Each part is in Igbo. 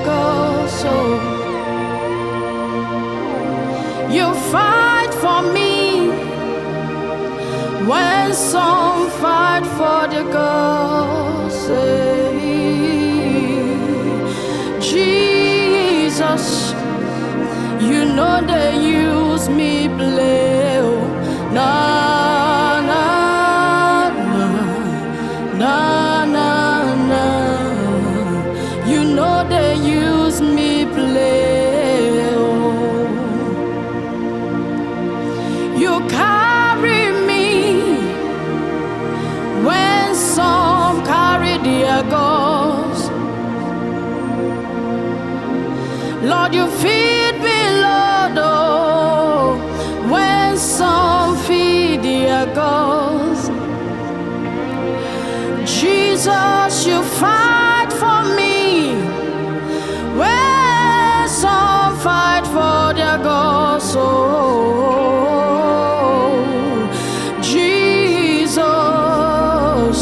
gods. Oh. You fight for me when some fight for the gods. Jesus, you know they use me play. Oh. Na na na na na na. You know they use me play. Oh. You carry me when some carry their gods. Lord, you feed me, Lord, oh, when some feed their gods. Jesus, you fight for me when some fight for their gods. Oh, Jesus,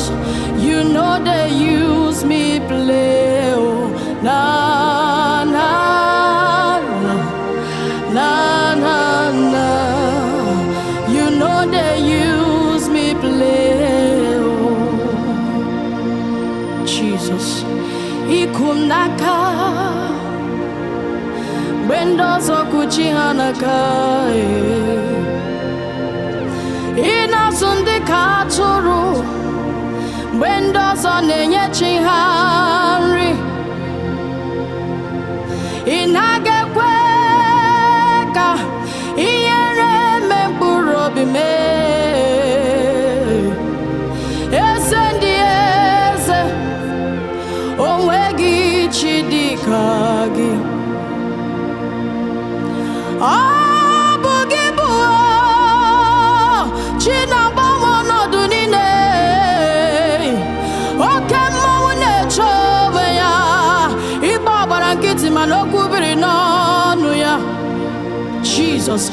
you know they use me play. Oh, na na na na na na. You know they use me play. Oh, Jesus, iku m n'aka mgbe ndị ọzọ kuchi ha n'aka, eh. Ị na-azụ ndị ka atụrụ mgbe ndị ọzọ na-enye chi ha nri. Ị naghị ekwe ka ihere mee mkpụrụ obi mee. Eze ndị eze, o nweghị chi dị ka gị. Ọ bụ gị bụ chi na-agbanwe ọnọdụ niile. Oke mmanwụ na-eche onwe ya, ịgba ọgbara nkịtị mana okwu biri n'ọnụ ya. Jizọs,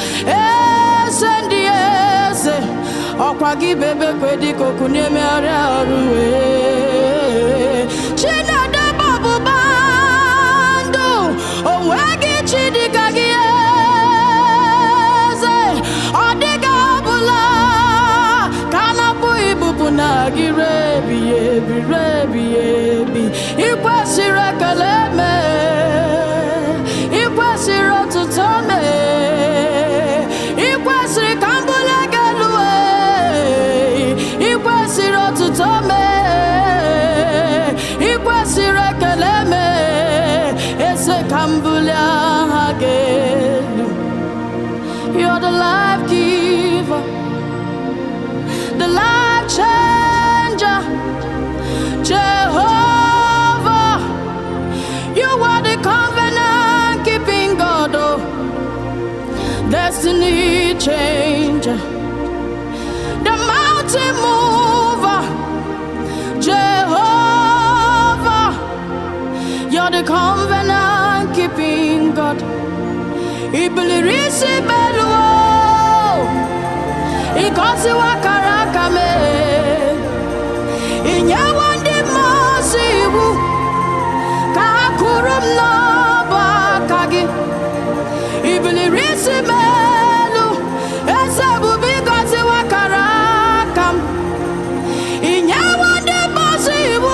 eze ndị eze, ọkwa gị bụ ebe kwe dịka okwu na-emegharị arụ wee. Chi na-edebe ọgbụgba ndụ, o nweghị chi dịka gị, eze. Ọ dịghị ọbụla ka a na-apụghị ibupụ na gị ruo ebighị ebi, ruo ebighị ebi. Ị kwesịrị ekele mee, ị kwesịrị otuto mee, ị kwesịrị ka m bulie gị elu ee. Ị kwesịrị otuto mee, ị kwesịrị ekele mee, eze, ka m bulie aha gị elu. You're the life giver, the life changer, Jehovah. You are the covenant keeping God, oh, destiny changer, the mountain mover, Jehovah. You're the covenant keeping God. Ibuliri isi belu o, ịgọziwa akara aka mee, inyewo ndị mmụọ ozi iwu ka ha kụrụ m n'ọbụ aka gị. Ibiliri isi m elu, eze ebube, ịgọziwa akara aka m. Inyewo ndị mmụọ ozi iwu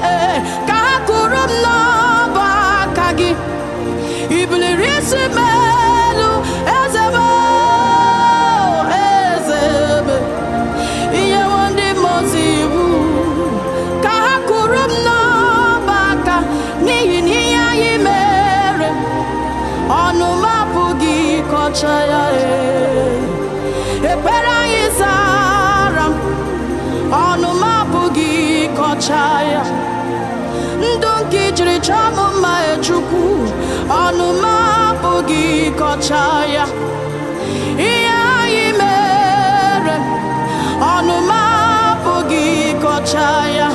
ee, ka ha kụrụ m n'ọbụ aka gị. Ibiliri isi m elu, eze m, eze m. Inyewo ndị mmụọ ozi iwu ka ha kụrụ m n'ọba aka, n'ihi na ihe anyị mere, ọnụ m apụghị ịkọcha ya ee. Ekpere anyị zara m, ọnụ m apụghị ịkọcha ya. Ndụ nke ijiri chọọ m mma, Chukwu, ọnụ m apụghị ịkọcha ya. Ihe anyị mere, ọnụ m apụghị ịkọcha ya.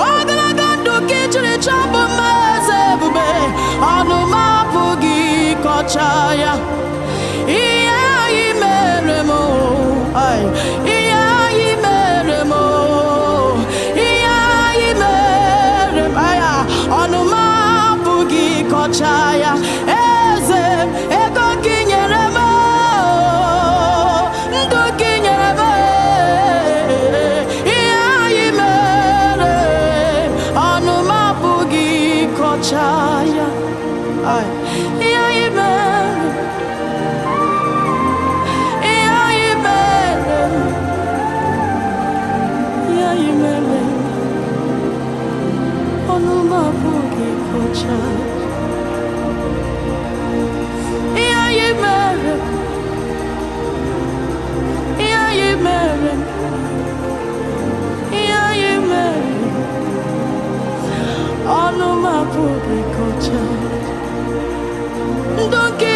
Ogologo ndụ nke ijiri chọọ m mma, eze ebube, ọnụ m apụghị ịkọcha ya. Ihe anyị mere m, ai, ihe anyị mere m, ihe anyị mere m, aya, ọnụ m apụghị ịkọcha. ịkọcha ya. Eze m, ego gị nyere m oo, ndụ gị nyere m ee, ihe anyị mere ọnụ m apụghị ịkọcha ya. Ai, ihe anyị mere, ihe anyị mere, ihe anyị mere, ọnụ m apụghị ịkọcha ya. Ihe anyị mere, ihe anyị mere, ihe anyị mere, ọnụ m apụghị ịkọcha. Ndụ nke